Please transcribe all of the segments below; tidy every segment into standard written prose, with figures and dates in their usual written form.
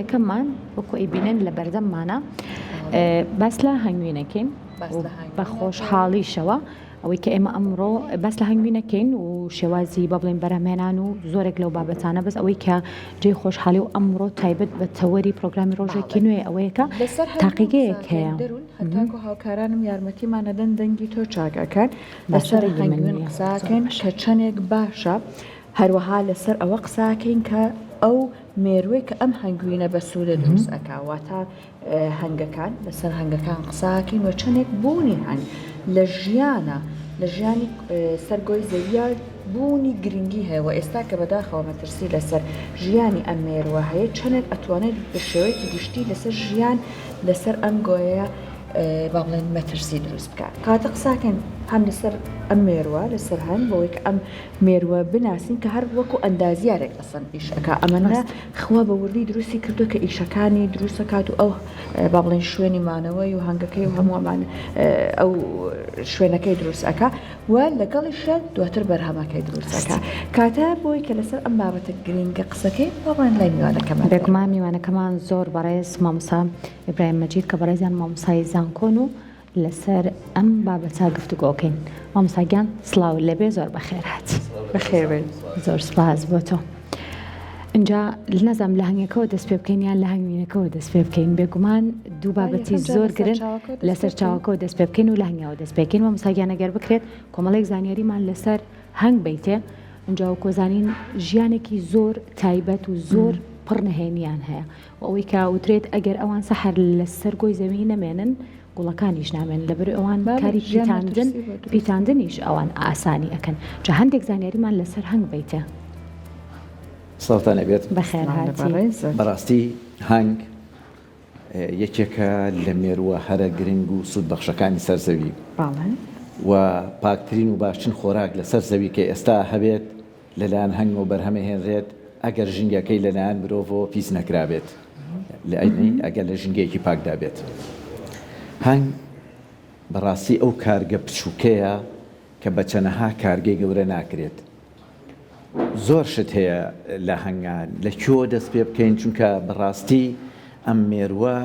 یەکەممان وەکو ئەیبینن لە بەردەممانە باس لە هەنگوینەکەین بە خۆشحاڵیشەوە ئەوەی کە ئێمە ئەمڕۆ باس لە هەنگوینەکەین و شێوازی بە بڵێن بەرهەمهێنان و زۆرێک لەو بابەتانە بەس ئەوەی کە جێی خۆشحاڵی و ئەمڕۆ تایبەت بە تەوەری پرۆگرامی ڕۆژێکی نوێ ئەوەیە کە لەسەر تاقیگەیەک هەیە. دەروون هەتاکو هاوکارانم یارمەتیمان ئەدەن دەنگی تۆ چاک ئەکەن لەسەر هەنگوین قساکەین کە چەنێک باشە هەروەها لەسەر ئەوە قساکەین کە ئەو مێرووەی کە ئەم هەنگوینە بەسوودە دروست ئەکا واتە هەنگەکان لەسەر هەنگەکان قساکەین و چەندێک بوونی هەنگ لە ژیانە لە ژیانی سەر گۆی زەویە بوونی گرنگی هەیە و ئێستا کە بەداخەوە مەترسی لەسەر ژیانی ئەم مێرووە هەیە چەندێک ئەتوانێت بە شێوەیەکی گشتی لەسەر ژیان لەسەر ئەم گۆیە با بڵێن مەترسی دروست بکات کاتە قساکەن هەم لەسەر ئەم مێرووە لەسەر هەنگ بەوەی کە ئەم مێرووە بناسین کە هەر وەکو ئەندازیارێک ئەسڵەن ئیش ئەکا ئەمە نا خوا بە وردی دروستی کردووە کە ئیشەکانی دروست ئەکات و ئەو با بڵێن شوێنی مانەوەی و هەنگەکەی و هەموو ئەمان ئەو شوێنەکەی دروست ئەکا و لەگەڵیشە دواتر بەرهەمەکەی دروست ئەکا کاتە بۆی کە لەسەر ئەم بابەتە گرنگە قسەکەی با بڵێن لای میوانەکەمان بێگومان میوانەکەمان زۆر بەڕێز مامۆستا ئیبراهیم مەجید کە بەڕێزیان مامۆستای زانکۆن و لەسەر ئەم بابەتە گفتوگۆکەین. مامۆستا گیان سڵاوت لێبێ زۆر بەخێرهاتی. بەخێربێن. زۆر سپاس بۆ تۆ. ئینجا نازانم لە هەنگەکەوە دەست پێ بکەین یان لە هەنگوینەکەوە دەست پێ بکەین بێگومان دوو بابەتی زۆر گرن لەسەر چاوەکەوە دەست پێ بکەین و لە هەنگەوە دەست پێ بکەین مامۆستا گیان ئەگەر بکرێت کۆمەڵێک زانیاریمان لەسەر هەنگ بیتێ ئینجا وەکۆ زانین ژیانێکی زۆر تایبەت و زۆر پڕ نهێنیان هەیە و ئەوەی کە وترێت ئەگەر ئەوان سەحەر لەسەر گۆی زەوی نەمێنن گوڵەکانیش نامێنن لەبەر ئەوان کاری پیتاندن پیتاندنیش ئەوان ئاسانی ئەکەن جا هەندێک زانیاریمان لەسەر هەنگ بیتە. سڵاوتان لێبێت. بەخێر هاتی. بەڕاستی هەنگ یەکێکە لە مێرووە هەرە گرنگ و سوودبەخشەکانی سەر زەوی و پاکترین و باشترین خۆراک لەسەر زەوی کە ئێستا هەبێت لەلایەن هەنگەوە بەرهەمەهێنرێت ئەگەر ژینگەکەی لەلایەن مرۆڤەوە پیس نەکرابێت ئەگەر لە ژینگەیەکی پاکدا بێت. هەنگ بەڕاستی ئەو کارگە بچووکەیە کە بە چەنەها کارگەی گەورە ناکرێت. زۆر شت هەیە لە هەنگا لە کوێوە دەست پێ بکەین چونکە بەڕاستی ئەم مێرووە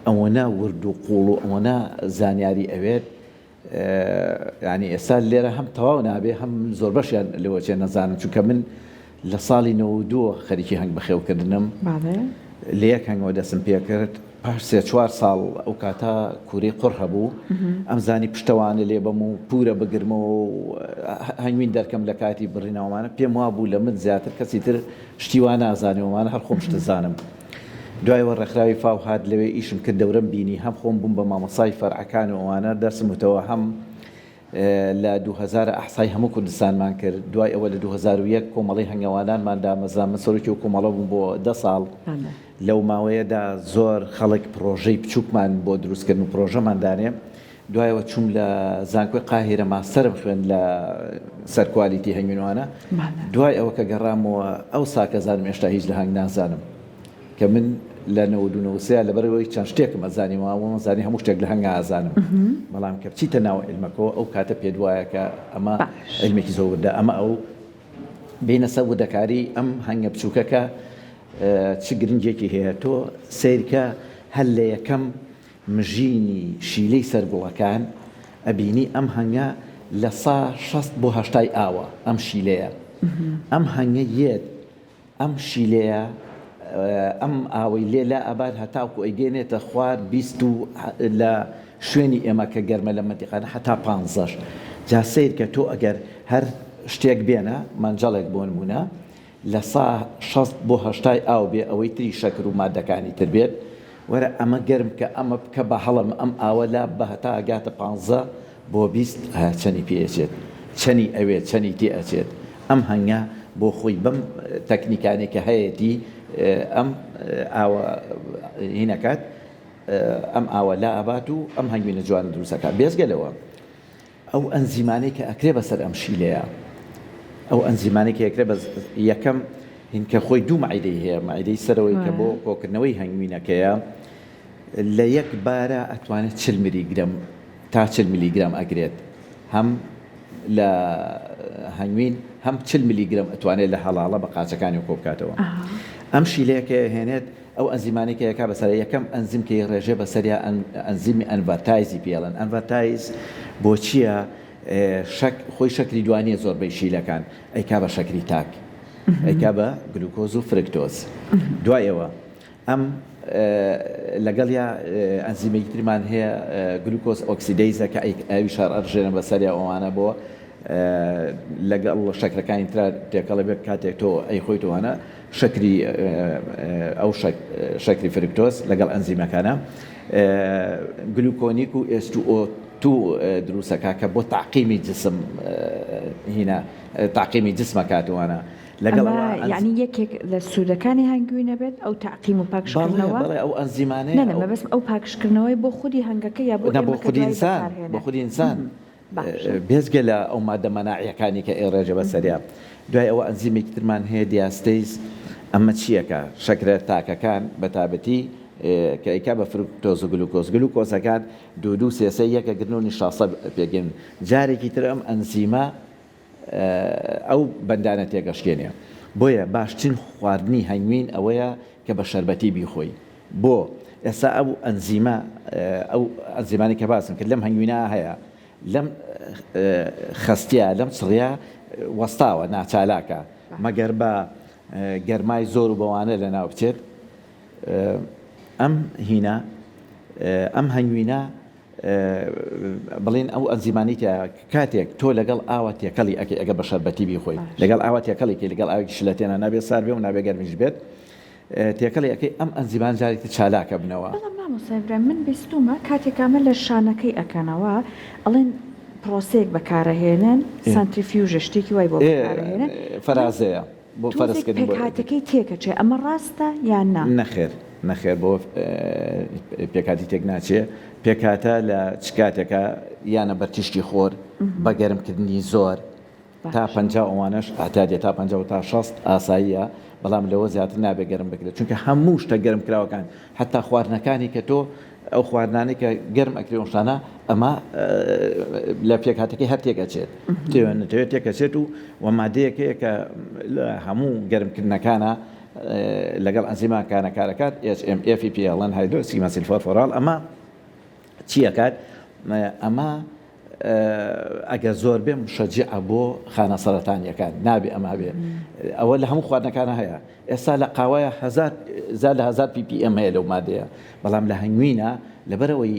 ئەوەنە ورد و قووڵ و ئەوەنە زانیاری ئەوێت یانی ئێستا لێرە هەم تەواو نابێ هەم زۆربەشیان لەوەچێ نەزانم چونکە من لە ساڵی 92 خەریکی هەنگ بەخێوکردنم لە یەک هەنگەوە دەستم پێکرد پاش سێ چوار ساڵ ئەو کاتە کوورەی قوڕ هەبوو ئەمزانی پشتەوانە لێ بەم و پورە بگرمەوە و هەنگوین دەرکەم لە کاتی بڕینەوەمانە پێم وابوو لە من زیاتر کەسی تر شتی وا نازانێ ومانە هەر خۆم شتە زانم دوایەوە ڕێکخراوی فاو هات لەوێ ئیشم کرد دەورەم بینی هەم خۆم بووم بە مامۆستای فەرعەکان و ئەوانە دەرسم وتەوە هەم لە 2000 ئەحسای هەموو کوردستانمان کرد دوای ئەوە لە 2001 کۆمەڵی هەنگەوانانمان دامەزرا من سەرۆکی ئەو کۆمەڵە بووم بۆ دە ساڵ لەو ماوەیەدا زۆر خەڵک پڕۆژەی بچووکمان بۆ دروستکردن و پڕۆژەمان دانێ دوایەوە چووم لە زانکۆی قاهیرە ماستەرم خوێند لە سەر کوالیتی هەنگوینوانە دوای ئەوە کە گەڕامەوە ئەو ساکە زانم ئێشتا هیچ لە هەنگ نازانم کە من لە 99 لەبەرەوەی چەند شتێکم ئەزانی وامزانی هەموو شتێک لە هەنگا ئازانم بەڵام کە بچیتە ناو علمەکەەوە ئەو کاتە پێ دوایە کە ئەمە علمێکی زۆر وردە ئەمە ئەو بینە سەر وردەکاری ئەم هەنگە بچووکەکە چ گرنگێکی هەیە تۆ سیرکە هەر لە یەکەم مژینی شیلەی سەر گوڵەکان ئەبینی ئەم هەنگە لە سا 60 بۆ هەشتای ئاوە ئەم شیلەیە ئەم هەنگە یەت ئەم شیلەیە ئەم ئاوەی لێ لا ئەبات هەتاکو ئەیگەێنێتە خوار 20 و لە شوێنی ئێمە کە گەرمە لە مەنتیقانە هەتا پانزەش جا سەیرکە تۆ ئەگەر هەر شتێک بێنە مەنجەڵێک بۆ نمونە لە سا 60 بۆ هەشتای ئاو بێ ئەوەی تری شەکر و مادەکانی تر بێت وەرە ئەمە گەرم کە ئەمە بکە بە هەڵم ئەم ئاوە لا بە هەتا ئەگاتە پانزە بۆ 20 ئایا چەنی پێ ئەچێت چەنی ئەوێت چەنی تێ ئەچێت ئەم هەنگە بۆ خۆی بەم تەکنیکانەی کە هەیەتی ئەم ئاوە هینەکات ئەم ئاوە لا ئەبات و ئەم هەنگوینە جوانە دروست ئەکات بێجگە لەوە ئەو ئەنزیمانەی کە ئەکرێ بەسەر ئەم شیلەیە ئەو ئەنزیمانەی کە ئەکرێ بە یەکەم هین کە خۆی دوو مەعیدەی هەیە مەعیدەی سەرەوەی کە بۆ کۆکردنەوەی هەنگوینەکەیە لە یەک بارە ئەتوانێت 40 میلیگرام تا 40 میلیگرام ئەگرێت هەم لە هەنگوین هەم 40 میلیگرام ئەتوانێت لە هەڵاڵە بە قاچەکانی کۆ بکاتەوە ئەم شیلەیە کە هێنێت. ئەو ئەنزیمانەی کە یەکا بەسەرا یەکەم ئەنزیم کە ڕێژێ بەسەریا ئەنزیمی ئەنڤەرتایزی پێڵێن ئەنڤەرتایز بۆچییە شەک خۆی شەکری دوانیە زۆربەی شیلەکان ئەیکا بە شەکری تاک ئەیکا بە گلوکۆز و فرکتۆز دوای ئەوە ئەم لەگەڵیا ئەنزیمێکی ترمان هەیە glucose oxidase ە کە ئەویش هەر ئەڕژێنە بەسەریا ئەوانە بۆ لەگەڵ شەکرەکانی ترا تێکەڵە بێت کاتێک تۆ ئەیخۆیت ئەوانە شەکری ئەو شەکری فرکتۆز لەگەڵ ئەنزیمەکانە gluconic و H2O2 دروستەکە کە بۆ تاقیمی جسم هینا تاقیمی جسمەکاتوانە لەگەڵ ئەمە ئەوە ئەنز یەعنی یەکێک لە سوودەکانی هەنگوین ئەبێت ئەو تەعقیم و بەڵێ پاکژکردنەوە؟ بەڵێ ئەو ئەنزیمانەیە نا نا ئەو مەبەستم ئەو پاکژکردنەوەی بۆ خودی هەنگەکە یا بۆ نا بۆ ئێمە کە خودی دوای ئینسان بۆ بەکارهێنەر؟ خودی ئینسان باشە. بێجگە لە ئەو ماددە مەناعیەکانی کە ئەیڕێژێ بەسەریا دوای ئەوە ئەنزیمێکی ترمان هەیە diastase ئەمە چیەکا شەکرە تاکەکان بە تابەتی کە ئەیکا بە فرکتۆز و گلوکۆز گلوکۆزەکان دوو دوو سێ سێ یەک ئەگرن و نیشاستە پێکدێنن جارێکی تر ئەم ئەنزیمە ئەو بەندانە تێکئەشکێنێ بۆیە باشترین خواردنی هەنگوین ئەوەیە کە بە شەربەتی بیخۆی بۆ ئێستا ئەو ئەنزیمە ئەو ئەنزیمانەی کە باسم کرد لەم هەنگوینە هەیە لەم خەستیە لەم چڕیە وەستاوە ناچالاکە مەگەر بە گەرمای زۆر و بەوانە لەناو بچێت ئەم هینە ئەم هەنگوینە بڵێن ئەو ئەنزیمانەی تیایە کاتێک تۆ لەگەڵ ئاوە تێکەڵی ئەکەی ئەگەر بە شەربەتی بیخۆی لەگەڵ ئاوە تێکەڵی کەی لەگەڵ ئاوێکی شلەتێنە نابێت سار بێ و نابێ گەرمیش بێت تێکەڵی ئەکەی ئەم ئەنزیمان جارێکی چالاکە بنەوە. بەڵام مامۆستا ئیبراهیم من بیستومە کاتێک ئەمە لە شانەکەی ئەکەنەوە ئەڵێن پرۆسەیەک بەکارەهێنن سانتریفیوژە شتێکی وای بۆ بەکارەهێنن فەرازەیە. بۆ فەرز کردن بۆ پێکهاتەکەی تێکەچێ ئەمە ڕاستە یان نا؟ نەخێر نەخێر بۆ پێکهاتی تێک ناچێ پێکهاتە لە چ کاتێکە یانە بەر تیشکی خۆر بە گەرم کردنی زۆر تا 50 ئەوانەش هەتا دێ تا 50 تا 60 ئاساییە بەڵام لەوە زیاتر نابێ گەرم بکرێت چونکە هەموو شتە گەرم کراوەکان حتا خواردنەکانی کە تۆ ئەو خواردنانەی کە گەرم ئەکرێ ئەو شتانە ئەمە لە پێکهاتەکەی هەر تێک ئەچێت تێوێن نەتەوێت تێک ئەچێت و و مادەیەک هەیە کە لە هەموو گەرمکردنەکانە لەگەڵ ئەنزیماکانە کارەکات HMF پێ ئەڵێن hydroxymethylfurfural ئەمە چی ئەکات ئەمە ئەگەر زۆر بێ مشەجیعە بۆ خانە سەرەتانیەکان نابێ ئەمە هەبێ ئەوە لە هەموو خواردنەکانە هەیە ئێستا لە قاوەیە هەزار زیاد لە هەزار ppm هەیە لەو مادەیە بەڵام لە هەنگوینە لەبەرەوەی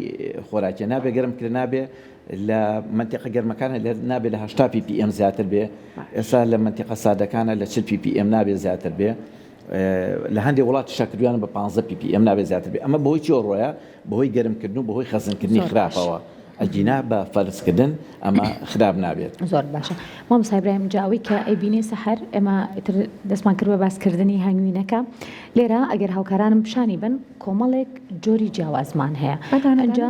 خۆراکیە نابێ گەرم کرێ نابێ لە مەنتیقە گەرمەکانە لە نابێ لە هەشتا ppm زیاتر بێ ئێستا لە مەنتیقە ساردەکانە لە 40 ppm نابێ زیاتر بێ لە هەندێک وڵات شەکریان بە 15 ppm نابێ زیاتر بێ ئەمە بۆی چی ڕۆیە بەهۆی گەرمکردن و بەهۆی خەزنکردنی خراپەوە ئەگینا بە فەرزکردن ئەمە خراپ نابێت. زۆر باشە مامۆستا ئیبراهیم جا ئەوەی کە ئەیبینێ سەحەر ئێمە ئیتر دەستمان کرد بە باسکردنی هەنگوینەکە لێرە ئەگەر هاوکارانم پیشانی بن کۆمەڵێک جۆری جیاوازمان هەیە ئەنجا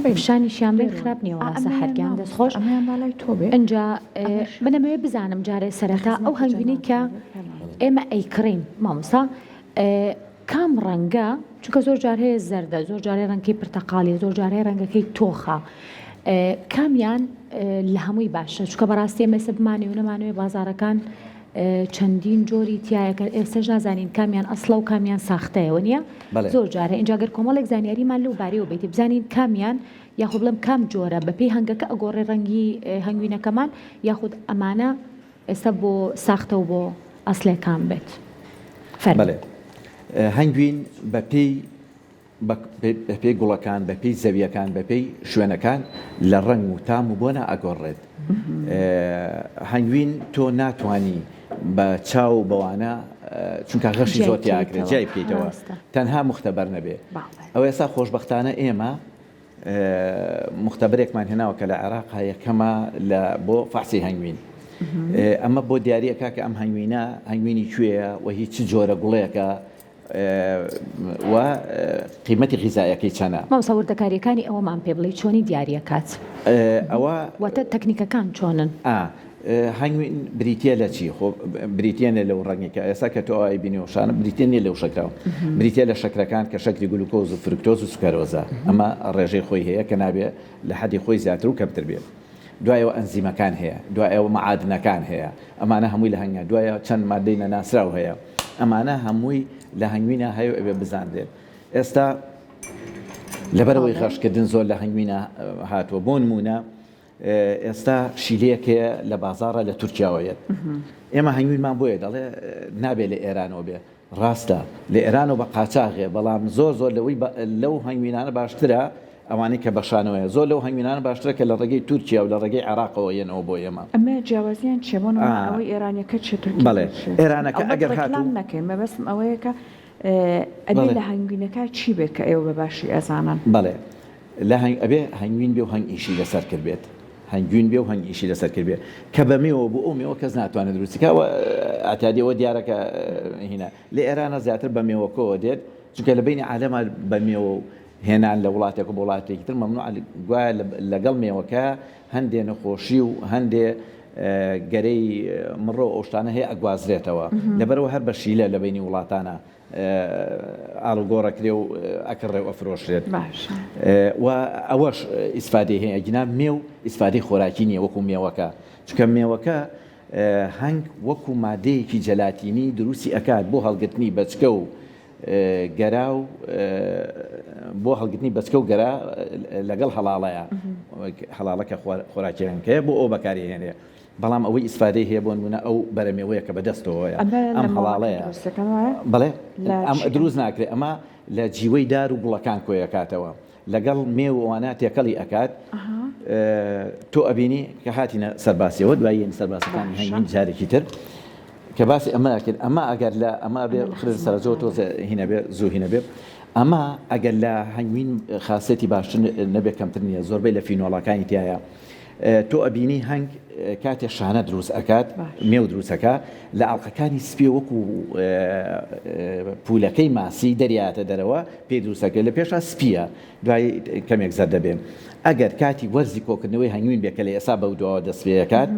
پیشانیشیان بین خراپ نییە وەڵا سەحەر گیان دەست خۆش ئەنجا من ئەمەوێ بزانم جارێ سەرەتا ئەو هەنگوینەی کە ئێمە ئەیکڕین مامۆستا کام ڕەنگە چونکە زۆر جار هەیە زەردە زۆر جارێ ڕەنگەکەی پرتەقاڵیە زۆر جار هەیە ڕەنگەکەی تۆخە کامیان لە هەمووی باشە چونکە بەڕاستی ئێمە ئێستا بمانەوێ و نەمانەوێ بازاڕەکان چەندین جۆری تایە کە ئێستاش نازانین کامیان ئەسڵە و کامیان ساختەیە وەنیە زۆر جارە ئینجا گەر کۆمەڵێک زانیاریمان لەو بارەیەوە بیت بزانین کامیان یاخود بڵێم کام جۆرە بەپێی هەنگەکە ئەگۆڕێ ڕەنگی هەنگوینەکەمان یاخود ئەمانە ئێستا بۆ ساختە و بۆ ئەسلێکان بێت فەرموو. بەڵێ هەنگوین بە پێی بە پێی گوڵەکان بە پێی زەویەکان بە پێی شوێنەکان لە ڕەنگ و تام و بۆنا ئەگۆڕێت هەنگوین تۆ ناتوانی بە چاو و بەوانە چونکە غەشی زۆر تیاکرێت جیای بکەیتەوە تەنها مختبەر نەبێ ئەو ئێستا خۆشبەختانە ئێمە موختەبەرێکمان هێناوە کە لە عێراق یەکەمە لە بۆ فەحسی هەنگوین ئەمە بۆ دیاریەکە کە ئەم هەنگوینە هەنگوینی کوێیە و هیچ جۆرە گوڵێکە و قیمەتی غیزایەکەی چەنە مامۆستا وردەکاریەکانی ئەوەمان پێ بڵێ چۆنی دیاریەکات ئەوە واتە تەکنیکەکان چۆنن؟ هەنگوین بریتیە لە چی؟ خۆ بریتیە نیە لەو ڕەنگەی کە ئێستا کە تۆ ئەیبینی و شانە بریتیە نیە لەو شەکرە بریتیە لە شەکرەکان کە شەکری گلوکۆز و فرکتۆز و سوکەرۆزە ئەمە ڕێژەی خۆی هەیە کە نابێ لە حەدی خۆی زیاتر و کەمتر بێت دوایەوە ئەنزیمەکان هەیە دوایەوە مەعادنەکان هەیە ئەمانە هەمووی لە هەنگە دوایە چەند مادەی نەناسراو هەیە. ئەمانە هەمووی لە هەنگوینا هەیە و ئەبێ بزانرێت. ئێستا لەبەرئەوەی غەشکردن زۆر لە هەنگوینا هاتووە، بۆ نموونە ئێستا شیلەیەک هەیە لە بازاڕە لە تورکیاوە یەت، ئێمە هەنگوینمان بۆیە دەڵێ نابێ لە ئێرانەوە بێ، ڕاستە لە ئێرانەوە بە قاچاغێ، بەڵام زۆر زۆر لەوەی لەو هەنگوینانە باشترە ئەوانەی کە بە شانەوەیە، زۆر لەو هەنگوینانە باشترە کە لە ڕێگەی تورکیا و لە ڕێگەی عێراقەوە یەنەوە بۆ ئێمە. ئەمە جیاوازیان چیە؟ بۆ نمونە ئەوەی ئێرانیەکە چیە تورکیەکە بەڵێ چیە؟ ئێرانەکە ئەوەت ئەگەر هاتوو. ڕێکلام نەکەین مەبەستم ئەوەیە کە ئەبێ بەڵێ. لە هەنگوینەکە چی بێت کە ئێوە بە باشی ئەزانن؟ بەڵێ لە هەنگ ئەبێ هەنگوین بێ و هەنگ ئیشی لەسەر کردبێت هەنگوین بێ و هەنگ ئیشی لەسەر کردبێ کە بە مێوە بوو ئەو مێوە کەس ناتوانێت دروستی کا وە ئەعتیادی ئەوە دیارە کە هینە لە ئێرانە زیاتر بە مێوەکەوە دێت چونکە لە بەینی عالەما بە مێوە و هێنان لە وڵاتێک و بۆ وڵاتێکی تر مەمنوعە گوایە لەگەڵ مێوەکە هەندێ نەخۆشی و هەندێ گەرەی مڕۆ ئەو شتانە هەیە ئەگوازرێتەوە لەبەرەوە هەر بە شیلە لە بەینی وڵاتانە ئاڵوگۆڕەکرێ و ئەکڕێ و ئەفرۆشرێت و ئەوەش ئیسفادەی هەیە ئەگینا مێو ئیسفادەی خۆراکی نییە وەکو مێوەکە چونکە مێوەکە هەنگ وەکو مادەیەکی جەلاتینی دروستی ئەکات بۆ هەڵگرتنی بەچکە و گەرا و بۆ هەڵگرتنی بەچکە و گەرا لەگەڵ هەڵاڵەیە هەڵاڵە کە خۆراکی هەنگەیە بۆ ئەو بەکاری هێنێ بەڵام ئەوەی ئیسفادەی هەیە بۆ نمونە ئەو بەرەمێوەیە کە بەدەستەوەیە ئەم هەڵاڵەیە بەڵێ ئەم دروست ناکرێ ئەمە لە جیوەی دار و گوڵەکان کۆیەکاتەوە لەگەڵ مێو ئەوانە تێکەڵی ئەکات تۆ ئەبینی کە هاتینە سەرباسیەوە دواییەن سەرباسەکانی هەنگوین جارێکی تر کە باسی ئەمە کرد ئەمە ئەگەر لە ئەمە بێ خرێت سەرجەوە تۆزێ هینە بێ زوو هینە بێ ئەمە ئەگەر لە هەنگوین خاصێتی باشتر نەبێ کەمتر نییە زۆربەی لە فینۆڵەکانی تایە تۆ ئەبینی هەنگ کاتێ شانە دروست ئەکات مێو دروستەکە لە ئاڵلقەکانی سپی وەکو پولەکەی ماسی دەریاتە دەرەوە پێی دروستەکە لە پێشا سپیە دوای کەمێک زەر دەبێ ئەگەر کاتی وەرزی کۆکردنەوەی هەنگوین بێ کە لە ئێسا بەو دواوە دەست پێکات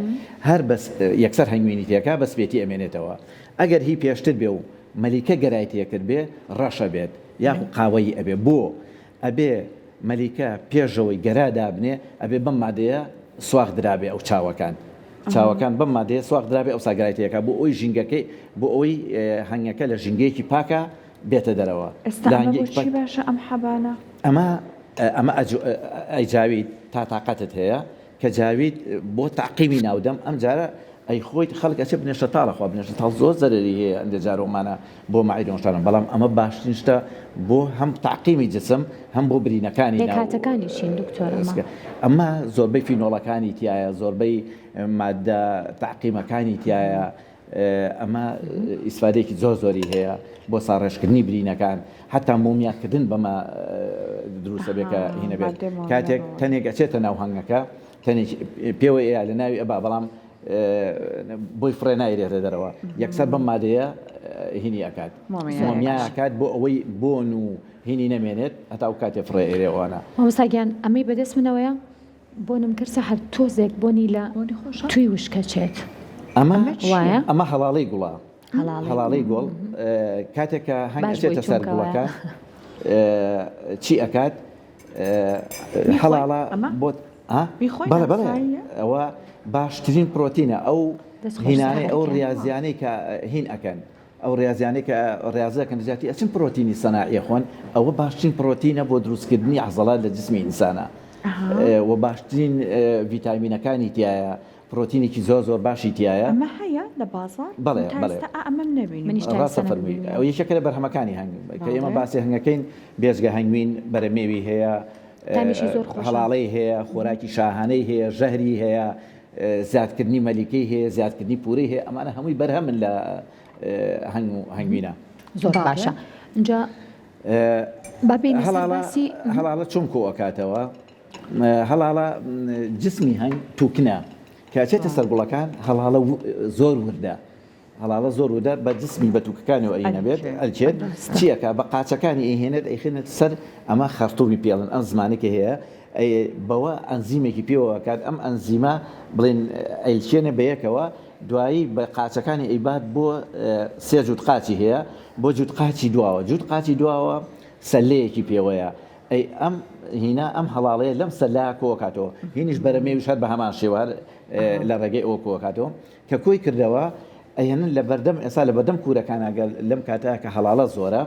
هەر بەس یەکسەر هەنگوینی تێکا بە سپێتی ئەمێنێتەوە ئەگەر هی پێشتر بێ و مەلیکە گەرای تێکرد بێ ڕەشە بێت یاخو قاوەیی ئەبێ بۆ ئەبێ مەلیکە پێشەوەی گەرا دابنێ ئەبێ بەم مادەیە سواخ درابێ ئەو چاوەکان چاوەکان بەم مادەیە سواخ درابێ ئەوسا گەرای تێکا بۆ ئەوی ژینگەکەی بۆ ئەوەی هەنگەکە لە ژینگەیەکی پاکا بێتە دەرەوە. ئێستا ئەمە بۆ چی باشە ئەم حەبانە؟ ئەمە ئەمە ئەی جاوید تا تاقەتت هەیە کە جاوید بۆ تەعقیمی ناو دەم ئەم جارە ئەی خۆیت خەڵک ئەچێ بنێشتە تاڵ ئەخوا بنێشتە تاڵ زۆر زەرەری هەیە ئەندێ جار ئەومانە بۆ مەعیدە و شتانە بەڵام ئەمە باشترین شتە بۆ هەم تەعقیمی جسم هەم بۆ برینەکانی ناو پێکهاتەکانی چین دکتۆر ئەمە؟ ئەمە زۆربەی فینۆڵەکانی تیایە زۆربەی مادە تەعقیمەکانی تیایە ئەمە ئیسفادەیەکی زۆر زۆری هەیە بۆ ساڕێژکردنی برینەکان حتا مۆمیاکردن بەمە دروستە بێ کە هینە بێت کاتێک تەنێک ئەچێتە ناو هەنگەکە تەنێک پێوە ئەیا لە ناوی ئەبا بەڵام بۆی فڕێ نایرێتە دەرەوە یەکسەر بەم مادەیە هینی ئەکات مۆمیا ئەکات بۆ ئەوەی بۆن و هینی نەمێنێت هەتا و کاتێ فڕێ ئێرێوانە. مامۆستا گیان ئەمەی بەدەست منەوەیە؟ بۆنم کرد سەحەر تۆزێک بۆنی لە توی وشکە چێت. ئەمە وایە؟ ئەمە هەڵاڵەی گوڵە. هەڵاڵەی گوڵ کاتێک کە هەنگ ئەچێتە سەر گوڵەکە چی ئەکات؟ هەڵاڵە بۆت بەڵێ بەڵێ ئەوە باشترین پرۆتینە ئەو هینانەی ئەو ڕاضیانەی کە هین ئەکەن ئەو ڕیازیانەی کە ڕیازە دەکەن لە جیاتی ئەچن پرۆتینی سەناعی ئەخۆن ئەوە باشترین پرۆتینە بۆ دروستکردنی عەزەڵات لە جسمی ئینسانا و باشترین ڤیتامینەکانی تیایە پرۆتینێکی زۆر زۆر باشی تیایە. ئەمە هەیە لە بازاڕ؟ بەڵێ تا بەڵێ. ئێستا ئا ئەمەم نەبینیوە. منیش تا ڕاستە ئێستا فەرمووی نەمبینیوە. ئەوە یەکێکە لە بەرهەمەکانی هەنگ کە ئێمە باسی هەنگەکەین بێجگە هەنگوین بەرەمێوی هەیە تامیشی زۆر خۆشە. هەڵاڵەی هەیە خۆراکی شاهانەی هەیە ژەهری هەیە زیادکردنی مەلیکەی هەیە، زیادکردنی پورەی هەیە، ئەمانە هەمووی بەرهەمن لە هەنگ و هەنگوینە. زۆر باشە ئینجا با بێینە سەر باسی هەڵاڵە چۆن کۆ ئەکاتەوە؟ هەڵاڵە جسمی هەنگ توکنە کە ئەچێتە سەر گوڵەکان هەڵاڵە زۆر وردە هەڵاڵە زۆر وردە بە جسمی بە توکەکانیەوە ئەینەبێت ئەلکێت چی ئەکا بە قاچەکانی ئەیهێنێت ئەیخێنێت سەر ئەمە خەرتومی پێڵن ئەم زمانەی کە هەیە بەوە ئەنزیمێکی پێوە ئەکات ئەم ئەنزیمە بڵێن ئەیلکێنێ بەیەکەوە دوایی بە قاچەکانی ئەیبات بۆ سێ جووت قاچی هەیە بۆ جووت قاچی دواوە جووت قاچی دواوە سەلەیەکی پێوەیە ئەی ئەم هینا ئەم هەڵاڵەیە لەم سەلا کۆکاتەوە هینیش بەرەمێویش هەر بە هەمان شێوە لە ڕێگەی ئەوە کۆکاتەوە کە کۆی کردەوە. ئەیەنن لە بەردەم ئێستا لە بەردەم کوورەکان ئەگەر لەم کاتە کە هەڵاڵە زۆرە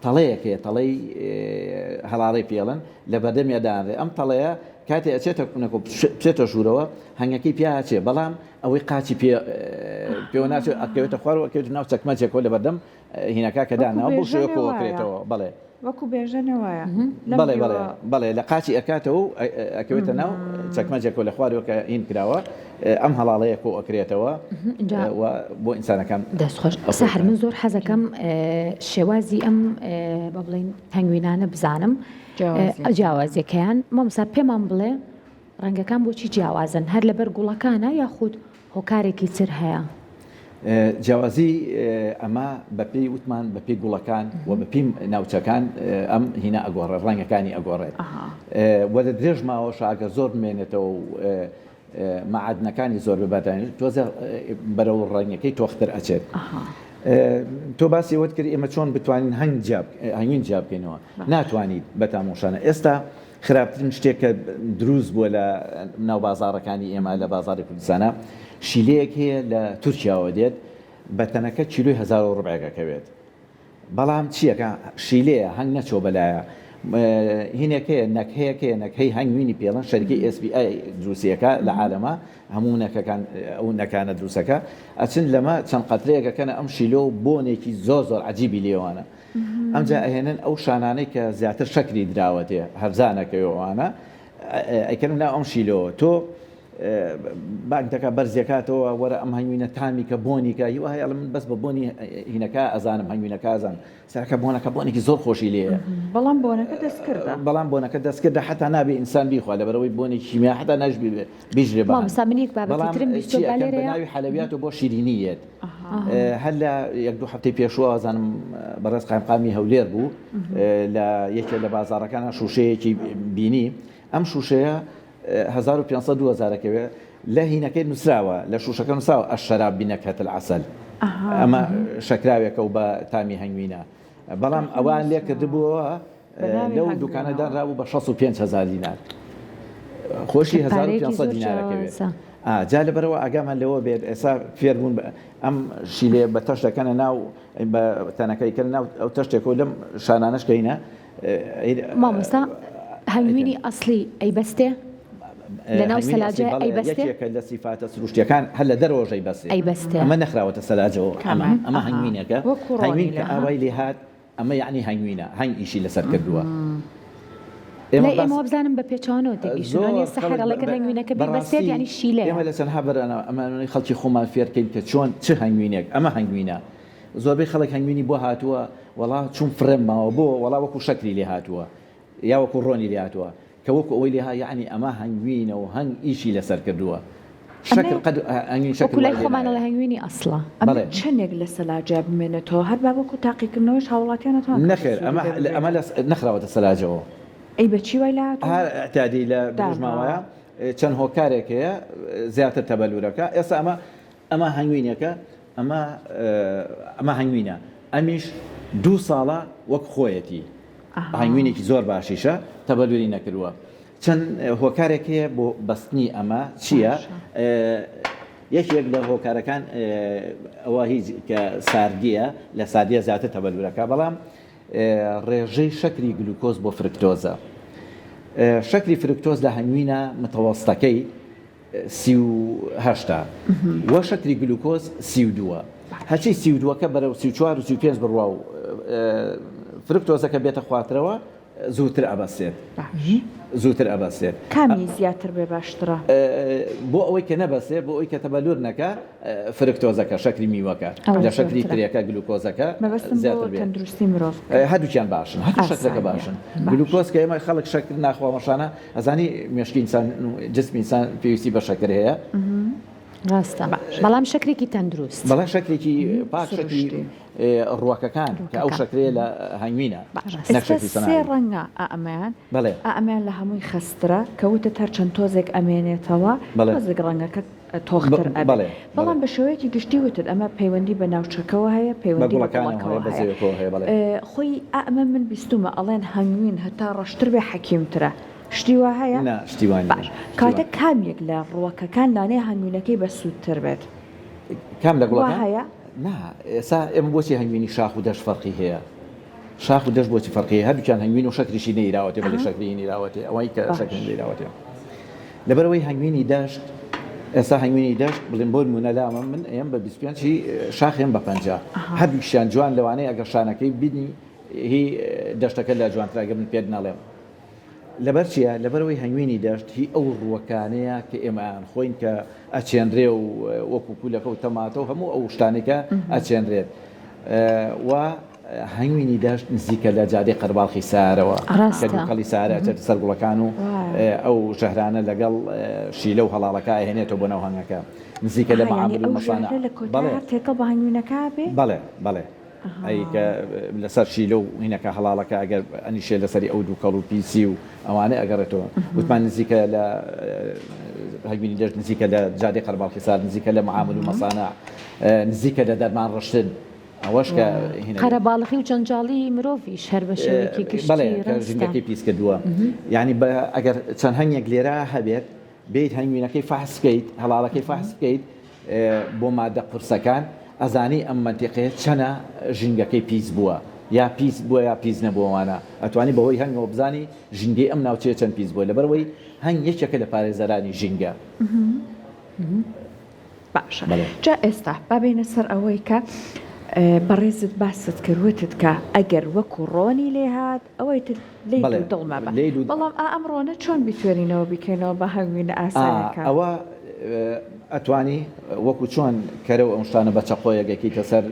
تەڵەیەک هەیە تەڵەی هەڵاڵەی پێڵن لە بەردەمیا دانرێ ئەم تەڵەیە کاتێ ئەچێتە کونەکە بچێتە ژوورەوە هەنگەکەی پیا ئەچێ بەڵام ئەوەی قاچی پێ پێوە ناچێت ئەکەوێتە خوار و ئەکەوێتە ناو چەکمەجێکەوە لە بەردەم هینەکە کە داناوە بەو شێوەیە کۆ ئەکرێتەوە بەڵێ. وەکو بێژەنێ وایە لەم بەڵێ بەڵێ بەڵێ لە قاچی ئەکاتەوە و ئەکەوێتە ناو چەکمەجێکەوە لە خوارەوە کە هین کراوە ئەم هەڵاڵەیە کۆ ئەکرێتەوە و بۆ ئینسانەکان دەست خۆش سەحەر من زۆر حەزەکەم شێوازی ئەم بە بڵێین هەنگوینانە بزانم جیاوازیەکەیان مامۆستا پێمان بڵێ ڕەنگەکان بۆچی جیاوازن هەر لەبەر گوڵەکانە یاخود هۆکارێکی تر هەیە؟ جیاوازی ئەمە بەپێی وتمان بەپێی گوڵەکان و بەپێی ناوچەکان ئەم هینا ئەگۆڕێت ڕەنگەکانی ئەگۆڕێت وە لە درێژ ماوەشە ئەگەر زۆر بمێنێتەوە و مەعادنەکانی زۆر بباتانی تۆزە بەرەو ڕەنگەکەی تۆختر ئەچێت تۆ باسی ئەوەت کرد ئێمە چۆن بتوانین هەنگ هەنگوین جیا بکەینەوە ناتوانیت بەتامۆشانە ئێستا خراپترین شتێک کە دروست بووە لە ناو بازاڕەکانی ئێمە لە بازاڕی کوردستانا شیلەیەک هەیە لە تورکیاوە دێت بە تەنەکە کیلۆی هەزار و ڕبعێک ئەکەوێت بەڵام چیەکە شیلەیە هەنگ نەچۆ بەلایە هینێک هەیە نەکهەیەک هەیە نەکهەی هەنگوینی پێڵن شەریکەی SBI دروستیەکە لە عالەمە هەموو نەکەکان ئەو نەکانە دروستەکە ئەچن لەمە چەند قەترەیەک ئەکەنە ئەم شیلۆ و بۆنێکی زۆر زۆر عەجیبی لێوانە ئەمجا ئەهێنن ئەو شانانەی کە زیاتر شەکری دراوەتێ هەرزانەکەی و ئەوانە ئەیکەنە ناو ئەم شیلۆوە تۆ بانگ دەکا بەرزیەکاتەوە وەرە ئەم هەنگوینە تامی کە بۆنی کە هیوا هەیە من بەس بە بۆنی هینەکە ئەزانم هەنگوینەکە ئەزانم سەرەکە بۆنەکە بۆنێکی زۆر خۆشی لێیە بەڵام بۆنەکە دەستکردە بەڵام بۆنەکە دەستکردە حتا نابێ ئینسان بیخوا لەبەرەوەی بۆنی کیمیا حتا ناش بیژرێ بە مامۆستا من یەک بابەتی بەڵام ترم بیستووە چی با ئەکەن بە لێرەیە ناوی حەلەویات و بۆ شیرینی یەت هەر لە یەک دوو هەفتەی پێشووە وازانم بەڕێز قایمقامی هەولێر بوو لە یەکێ لە بازاڕەکانا شووشەیەکی بینی ئەم شووشەیە 1500 2000 ئەکەوێ لە هینەکەی نووسراوە لە شووشەکە نووسراوە الشراب بنکهة العسل ئەمە شەکراوێکە و بە تامی هەنگوینە بەڵام ئەوان لێ کردبووەوە لەو دوکانە دانرابوو بە 65 هزار دینار خۆشی 1500 دینارەکەوێت جا لەبەرەوە ئاگامان لەوە بێت ئێستا فێربوون ئەم شیلێ بە تەش دەکەنە ناو بە تەنەکەی کە ناو ئەو تەشتێک و لەم شانانەش کەینە مامۆستا هەنگوینی ئەسلی ئەیبەستێ لەناو سەلاجە ئەیبەستێ؟ یەکێکە لە سیفاتە سروشتیەکان هەر لە دەرەوەش ئەیبەستێ ئەیبەستێ ئەمە نەخراوەتە سەلاجەوە ئەمە ئەمە هەنگوینێکە هەنگوین کە ئاوای لێهات ئەمە یەعنی هەنگوینە هەنگ ئیشی لەسەر کردووە ئێمە باس وابزانم بە پێچەوانەوە تێگەیشتن زۆر وانیە سەحەر خەڵک ئەڵێ کە هەنگوینەکە بیبەستێت بەڕاستی یانی شیلەیە ئێمە لە چەندها بەرانە ئەمانەی خەڵکی خۆمان فێرکەین کە چۆن چ هەنگوینێک ئەمە هەنگوینە زۆربەی خەڵک هەنگوینی بۆ هاتووە وەڵا چووم فڕێم ماوە بۆ وەڵا وەکو شەکری لێ هاتووە یا وەکو ڕۆنی لێ هاتووە کە وەکو ئەوەی لێ ها یەعنی ئەمە هەنگوینە و هەنگ ئیشی لەسەر کردووە شەکر قەد هەنگوین شەکر وەکو لای وای لێ خۆمان ئەڵێ نایە. هەنگوینی ئەسڵە. ئەمە بەڵێ. چەنێک لە سەلاجە بمێنێتەوە هەر با وەکو تاقیکردنەوەیش هاوڵاتیان نەتوان کەڵک نەخێر سوودی ئەمە لێ ببینن. ئەمە لە نەخراوەتە سەلاجەوە. ئەی بە چی وای لێ هاتووە؟ هەر ئیعتیادی لە درێژ دانراوە. ماوەیە چەند هۆکارێک هەیە زیاتر تەبەلورەکە ئێستا ئەمە ئەمە هەنگوینێکە ئەمە ئەمە هەنگوینە ئەمیش دوو ساڵە وەک خۆیەتی هەنگوینێکی زۆر باشیشە تەبەلوری نەکردووە چەند هۆکارێک هەیە بۆ بەستنی ئەمە چییە؟ یەکێک لە هۆکارەکان ئەوە هیچ کە ساردیە لە ساردیە زیاتر تەبەلورەکە بەڵام ڕێژەی شەکری گلوکۆز بۆ فرکتۆزە شەکری فرکتۆز لە هەنگوینە متەوەستەکەی 38 ە وە شەکری گلوکۆز 32 ە هەرچی 32 ەکە بەرەو 34 و 35 بڕوا و فرکتۆزەکە بێتە خواترەوە زووتر ئەبەسێت زووتر ئەبەسێت. کامی زیاتر بێ باشترە؟ بۆ ئەوەی کە نەبەسێ بۆ ئەوەی کە تەبەلور نەکا فرکتۆزەکە شەکری میوەکە لە شەکری ترێکە گلوکۆزەکە مەبەستم بۆ زیاتر بێ. تەندروستی مرۆڤ. هەردووکیان باشن هەردوو شەکرەکە ئاسانیە باشن باش. گلوکۆز کە ئێمە خەڵک شەکر ناخوا مەشانە ئەزانی مێشکی ئینسان جسمی ئینسان پێویستی بە شەکر هەیە. ڕاستە بەڵام شەکرێکی تەندروست. بەڵێ شەکرێکی پاک شەکری سروشتی. ڕووەکەکان کە ئەو ڕووەکەکان. شەکرەیە لە هەنگوینە باش. نەک ئێستا شەکری سێ سەناعی. ڕەنگە ئا ئەمەیان بەڵێ. ئا ئەمەیان لە هەمووی خەستترە کە وتت هەرچەند تۆزێک ئەمێنێتەوە بەڵێ. تۆزێک ڕەنگەکە تۆختر ئەبێ بەڵێ بەڵام بەڵێ. بە شێوەیەکی گشتی وتت ئەمە پەیوەندی بە ناوچەکەوە هەیە بە پەیوەندی بە گوڵەکانەوە گوڵەکەوە هەیە بە هەیە زەویەکەوە هەیە بەڵێ. خۆی ئا ئەمە من بیستوومە ئەڵێن هەنگوین هەتا ڕەشتر بێ حەکیمترە شتی وا هەیە؟ نا شتی وا نییە باش شتی وا کەواتە کام یەک لە ڕووەکەکان لانەیە هەنگوینەکەی بەسوودتر بێت؟ کام لە گوڵەکان؟ هەیە؟ نا ئێستا ئێمە بۆچی هەنگوینی شاخ و دەشت فەرقی هەیە؟ شاخ و دەشت بۆچی فەرقی هەیە؟ هەردووکیان هەنگوین و شەکریشی نەیراوەتێ بەڵێ شەکری نەیراوەتێ ئەوەی کە شەکری نەیراوەتێ لەبەرئەوەی هەنگوینی دەشت ئێستا هەنگوینی دەشت بڵێن بۆ نمونە لامە من ئێم بە 25 هی شاخ ئێم بە 50 هەردووکیان جوان لەوانەیە ئەگەر شانەکەی بینی هی دەشتەکە لە جوانترە ئەگەر من پێت نەڵێم لەبەر چیە؟ لەبەرئەوەی هەنگوینی دەشت هی ئەو ڕووەکانەیە کە ئێمە ئەیانخۆین کە ئەچێنرێ و وەکو کولەکە و تەماتە و هەموو ئەو شتانەی کە ئەچێنرێت و هەنگوینی دەشت نزیکە لە جادەی قەرباڵخی سارەوە کە دووکەڵی سارە ئەچێتە سەر گوڵەکان و ئەو ژەهرانە لەگەڵ شیلە و هەڵاڵەکە ئەهێنێتەوە بۆ ناو هەنگەکە نزیکە لە مەعامل و مەسانع بەڵێ تێکەڵ بە هەنگوینەکە بێ بەڵێ بەڵێ ئەی کە لەسەر شیلە و هینەکە هەڵاڵەکە ئەگەر ئەنیشێ لەسەری ئەو دووکەڵ و پیسی و ئەوانەی ئەگەڕێتەوە وتمان نزیکە لە هەگوینی دەشت نزیکە لە جادەی قەرباڵخی سار نزیکە لە معامل و مەسانع نزیکە لە دەرمان ڕشتن ئەوەش کە قەرەباڵخی و جەنجاڵی مرۆڤیش هەر بە شێوەیەکی گشتی بەڵێ کە ژینگەکەی پیس کردووە یعنی بە ئەگەر چەند هەنگێک لێرە هەبێت بێیت هەنگوینەکەی فەحس بکەیت هەڵاڵەکەی فەحس بکەیت بۆ مادە قورسەکان ئەزانی ئەم مەنتیقەیە چەنە ژینگەکەی پیس بووە یا پیس بووە یا پیس نەبووە وانە ئەتوانی بەهۆی هەنگەوە بزانی ژینگەی ئەم ناوچەیە چەند پیس بووە لەبەرئەوەی هەنگ یەکێکە لە پارێزەرانی ژینگە. باشە جا ئێستا با بێینە سەر ئەوەی کە بەڕێزت باست کرد وتت کە ئەگەر وەکو ڕۆنی لێهات ئەوەی تر لێی دوو دڵ مەبە بەڵام ئا ئەم ڕۆنە چۆن بیتوێنینەوە بیکەینەوە بە هەنگوینە ئاسایەکە؟ ئەوە ئەتوانی وەکو چۆن کەرە و ئەم شتانە بە چەقۆیەک ئەکەیتە سەر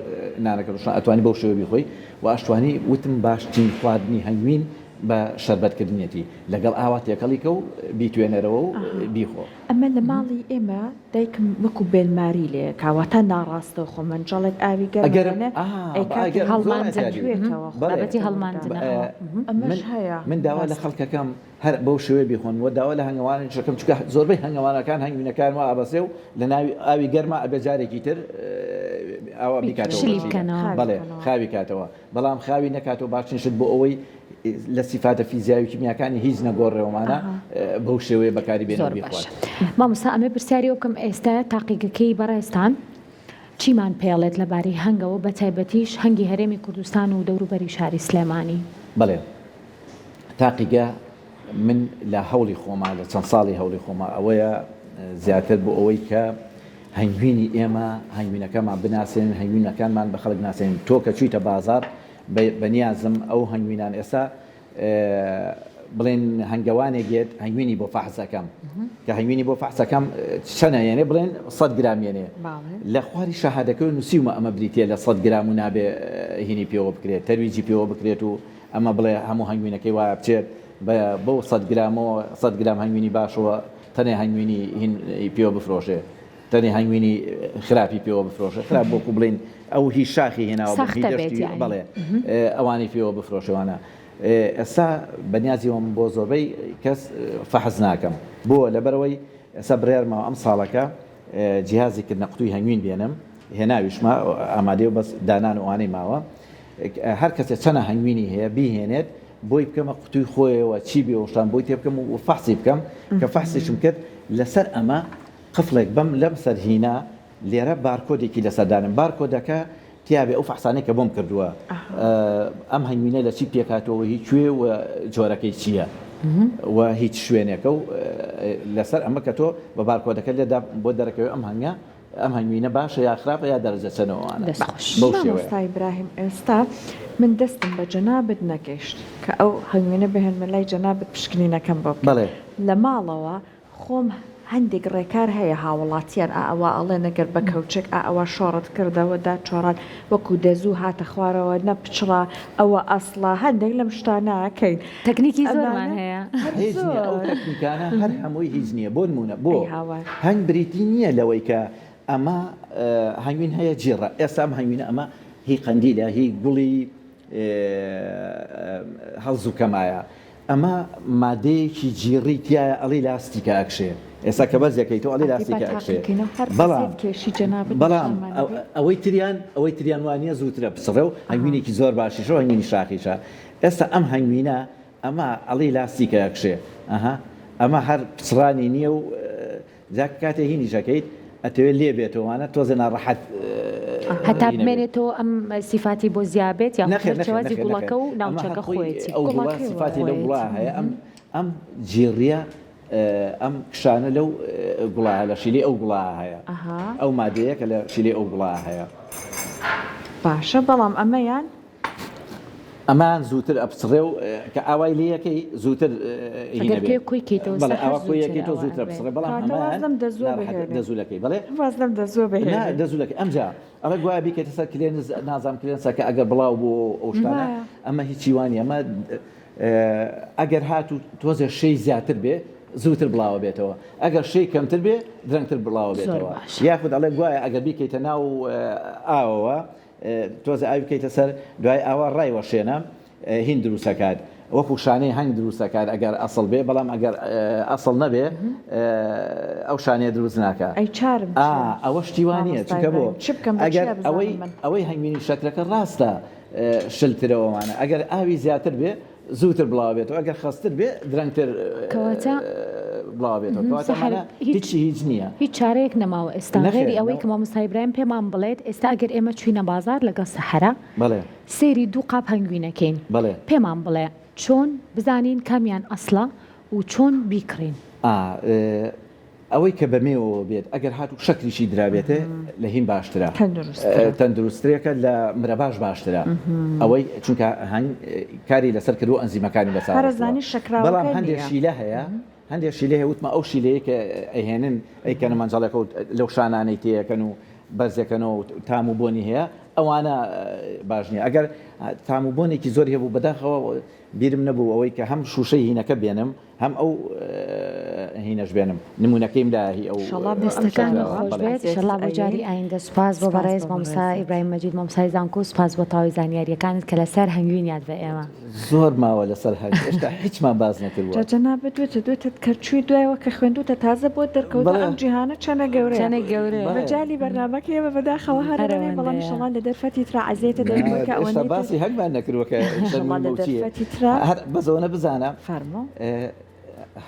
نانەکە ڕۆشتان ئەتوانی بەو شێوە بیخۆی و ئەشتوانی وتم باشترین خواردنی هەنگوین بە شەربەت کردنیەتی لەگەڵ ئاوا تێکەڵی کە و بیتوێنەرەوە و بیخۆ. ئەمە لە ماڵی ئێمە دایکم وەکو بێلماری لێ ئەکا واتە ناڕاستەوخۆ مەنجەڵێک ئاوی گەرم ئەگەر ئەنێ ئەیکاتە هەڵماندن ئەتوێتەوە خۆی بابەتی هەڵماندنە ئەوە. ئەمەش هەیە من داوا لە ڕاستە. خەڵکەکەم هەر بەو شێوەیە بیخۆن وە داوا لە هەنگەوانیش ئەکەم چونکە زۆربەی هەنگەوانەکان هەنگوینەکان وا ئەبەسێ و لە ناوی ئاوی گەرما ئەبێ جارێکی تر ئاوا بیکاتەوە شلی بە شیلە بکەنەوە. خاوی بەڵێ کەنەوە. خاوی کاتەوە بەڵام خاوی نەکاتەوە باشترین شت بۆ ئەوەی لە سیفاتە فیزیاوی و کیمیاکانی هیچ نەگۆڕێومانە بەو شێوەیە بەکاری بێنە زۆر بیخوات. باشە مامۆستا ئەمێ پرسیاری ئەو بکەم ئێستا تاقیگەکەی بەڕێزتان چیمان پێڵێت لەبارەی هەنگەوە بە تایبەتیش هەنگی هەرێمی کوردستان و دەوروبەری شاری سلێمانی؟ بەڵێ تاقیگە من لە هەوڵی خۆما لە چەند ساڵی هەوڵی خۆما ئەوەیە زیاتر بۆ ئەوەی کە هەنگوینی ئێمە هەنگوینەکەمان بناسێنین هەنگوینەکانمان بە خەڵک ناسێنین تۆ کە چوویتە بازاڕ بەنیازم ئەو هەنگوینان ئێستا بڵێن هەنگەوانێک یەت هەنگوینی بۆ فەحس ئەکەم کە هەنگوینی بۆ فەحس ئەکەم چەنە یەنێ بڵێن 100 گرام یەنێ لە خواری شەهادەکەی نووسیومە ئەمە بریتە لە 100 گرام و نابێ هینی پێوە بکرێت تەرویجی پێوە بکرێت و ئەمە بڵێ هەموو هەنگوینەکەی وایە بچێت بەو 100 گرامەوە 100 گرام هەنگوینی باشەوە تەنێ هەنگوینی هین پێوە بفرۆشێ تەنێ هەنگوینی خراپی پێوە بفرۆشێ خراپ وەکو بڵێین ئەو هی شاخی هێناوە بۆ هی دەشتی بەڵێ ئەوانی پێوە بفرۆشێوانە ئێستا بەنیازیەوەم بۆ زۆربەی کەس فەحس ناکەم بۆ لەبەرەوەی ئێستا بڕیارمەوە ئەم ساڵەکە جیهازی کردنە قوتوی هەنگوین بێنم هێناویشمە ئامادەی و بەس دانان و ئەوانەی ماوە هەر کەسێ چەنە هەنگوینی هەیە بیهێنێت بۆی بکەمە قوتوی خۆیەوە چی بێ وشتان بۆی تێ بکەم و فەحسی بکەم کە فەحسیشم کرد لەسەر ئەمە قفڵێک بەم لەم سەر هینا لێرە بارکۆدێکی لەسەر دانێم بارکۆدەکە تیابێ ئەو فەحسانەی کە بۆم کردووە ئەم هەنگوینە لە چی پێکهاتووە هی کوێ و جۆرەکەی چییە و هیچ شوێنێکە و لەسەر ئەمە کە تۆ بە بارکۆدەکە لێدا بۆ دەرەکەوێ ئەم هەنگە ئەم هەنگوینە باشە یا خراپە یا دەرەجە چەنە ئەوانە دەست خۆش. بەو شێوەیە. مامۆستا ئیبراهیم ئێستا من دەستم بە جەنابت نەگەیشت کە ئەو هەنگوینە بهێنمە لای جەنابت پشکنینەکەم بۆ بکەی بەڵێ. لە ماڵەوە خۆم هەندێک ڕێکار هەیە هاوڵاتیان ئا ئەوا ئەڵێن ئەگەر بە کەوچک ئا ئەوا شۆڕت کردەوە داچۆڕان وەکو دەزوو هاتە خوارەوە نەپچڕا ئەوە ئەسڵە هەندێک لەم شتانە ئەکەین تەکنیکی زۆرمان ئەمانە هەیە. هەر هیچ نییە ئەو زۆر تەکنیکانە هەر هەمووی هیچ نییە بۆ نموونە بۆ ئەی هاوار. هەنگ بریتی نییە لەوەی کە ئەمە هەنگوین هەیە جیڕە ئێستا ئەم هەنگوینە ئەمە هی قەندیلە هی گوڵی هەڵزوکەمایە ئەمە مادەیەکی جیڕی تیایە ئەڵی لاستیکە ئەکشێ ئێستا کە بەرز ئەکەیتەوە ئەڵی ئەدی با لاستیکە ئەکشێ تاقیکەینەوە هەر بەڵام قسەی کێشی جەنابت بەڵام نیشانمان ئەبێ. ئەوەی تریان ئەوەی تریان وانیە زووترە بچڕێ و هەنگوینێکی زۆر باشیشە و هەنگوینی شاخیشە ئێستا ئەم هەنگوینە ئەمە ئەڵی لاستیکە ئەکشێ ئەها ئەمە هەر پچڕانی نییە و جا کاتێ هینیش ئەکەیت. ئەتەوێت لێ بێتەوە وانە تۆزێ ناڕەحەت هەتا بمێنێتەوە ئەم سیفاتی بۆ زیابێت یا شێوازی گوڵەکە و ناوچەکە خۆیەتی ئەو گوڵە سیفاتی لەو گوڵە هەیە ئەم ئەم جیڕیە ئەم کشانە لەو گوڵە لە شیلەی ئەو گوڵە هەیە ئەو مادەیە کە لە شیلەی ئەو گوڵە هەیە باشە بەڵام ئەمەیان ئەمان زووتر ئەپچڕێ و کە ئاوای لێ یەکەی زووتر هی ئەگەر نەبێ. پێ کۆی کەیتەوە بەڵێ سەر هەر ئاوا کۆی زووتر یەکەیتەوە ئەوە زووتر ئەبێ. ئەپچڕێ بەڵام کەواتە واز ئەمەیان لەم دەزووە ناڕەحەت بهێنێ. دەزوولەکەی بەڵێ واز لەم دەزووە نا بهێنێ. دەزوولەکەی ئەمجا ئەڵێ گوایە بیکەیتە سەر cleanse نازانم cleanse ەکە ئەگەر بڵاو بوو ئەو شتانە وایە. ئەمە هیچی وا نییە ئەمە ئەگەر هاتوو تۆزێ شێی زیاتر بێ زووتر بڵاوە بێتەوە ئەگەر شێی کەمتر بێ درەنگتر بڵاوە زۆر بێتەوە باشە. یاخود ئەڵێ گوایە ئەگەر بیکەیتە ناو ئاوەوە تۆزێ ئاوی بکەیتە سەر دوای ئاوا ڕایوەشێنە هین دروست ئەکات وەکو شانەی هەنگ دروست ئەکات ئەگەر ئەسڵ بێ بەڵام ئەگەر ئەسڵ نەبێ ئەو شانەیە دروست ناکا ئەی چارم ئا چیە ئەوە شتی وا نییە مامۆستای چونکە بۆ برایم چ بکەم بە ئەگەر چیا بزانم ئەوەی من ئەوەی هەنگوینی شەکرەکە ڕاستە شلترەوەمانە ئەگەر ئاوی زیاتر بێ زووتر بڵاوە بێتەوە ئەگەر خەستتر بێ درەنگتر کەواتە بڵاوە بێتەوە کەواتە سەحەر ئەمانە هیچ هیچی هیچ نییە هیچ چارەیەک نەماوە ئێستا نەخێر غەیری ئەوەی نە کە مامۆستا ئیبراهیم پێمان بڵێت ئێستا ئەگەر ئێمە چوینە بازاڕ لەگەڵ سەحەرە بەڵێ سەیری دوو قاپ هەنگوینەکەین بەڵێ پێمان بڵێ چۆن بزانین کامیان ئەسڵە و چۆن بیکڕین؟ ئا ئەوەی کە بە مێوەوە بێت ئەگەر هاتوو شەکریشی درابێتێ لە هین باشترە تەندروستترە. تەندروسترێکە لە مرەباش باشترە ئەوەی چونکە هەنگ کاری لەسەر کردووە ئەنزیمەکانی بەسا هەر ڕۆشتووە ئەزانی بەڵام شەکراوەکە هەندێک نییە. شیلە هەیە هەندێک شیلە هەیە وتمە ئەو شیلەیە کە ئەیهێنن ئەیکەنە مەنجەڵەکە و لەو شانانەی تێیەکەن و بەرزەکەنەوە و تام و بۆنی هەیە ئەوانە باش نییە ئەگەر تام و بۆنێکی زۆری هەبوو بەداخەوە بیرم نەبوو ئەوەی کە هەم شووشەی هینەکە بێنم هەم ئەو هینەش بێنم نمونەکەیم لایە هی ئەو ئیشەڵا بۆ ئەم دەستەکانت جارە خۆش بەڵێ. بێت ئیشەڵا بۆ جاری ئایندە سوپاس بۆ سوپاس بەڕێز بۆ مامۆستا بەڕێزت. ئیبراهیم مەجید مامۆستای زانکۆ سوپاس بۆ تەواوی زانیاریەکانت کە لەسەر هەنگوینیات بە ئێمە. زۆر ماوە لەسەر هەنگ هێشتا هیچمان باس نەکردوە. جا جەنابت دوێتە دوێتەت کە چووی دوایەوە کە خوێندووتە تازە بۆت دەرکەوتوە بەڵێ. ئەم جیهانە چەنە گەورەیە. چەنە گەورەیە. بەڵێ. مەجالی بەرنامەکەی ئێمە بەداخەوە هەر ئەوەندەیە بەڵام هەر ئەوەندەیە. ئیشەڵا لە دەرفەتی ترا عەزێتە دەین بۆی کە هێشتا ئەوەندەی تر باسی هەنگمان نەکردوە کە چەند ئیشەڵا لە و چییە. دەرفەتی ترا. هەر بەس ئەوەنە بزانە فەرموو.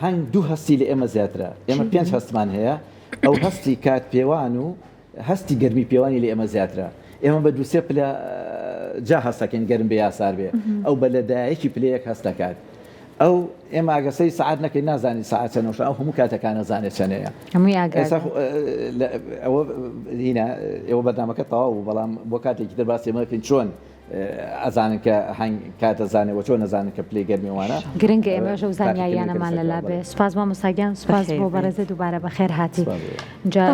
هەنگ دوو هەستی لە ئێمە زیاترە ئێمە پێنج هەستمان هەیە ئەو هەستی کات پێوان و هەستی گەرمی پێوانی لە ئێمە زیاترە ئێمە بە دووسێ پلە جا هەستەکەین گەرم بێ یاسار بێ ئەو بە لەدایەکی پلەیەک هەستەکات ئەو ئێمە ئەگەر سەیری سەعات نەکەین نازانین سەعات چەنە ئەو هەموو کاتەکان ئەزانێت چەنەیە هەمووی ئاگادار. ئێستا ئەوە هینا ئێوە بەرنامەکە تەواو بوو بەڵام بۆ کاتێکی تر باسی ئەمە بکەین چۆن ئەزانن کە هەنگ کات ئەزانێ وە چۆن ئەزانن کە پلەی گەرمی وانە گرنگە ئێمەش ئەو زانیاریانەمان لەلا بێ سوپاس مامۆستا گیان سوپاس بۆ بەڕێزت دووبارە بەخێر هاتی جا.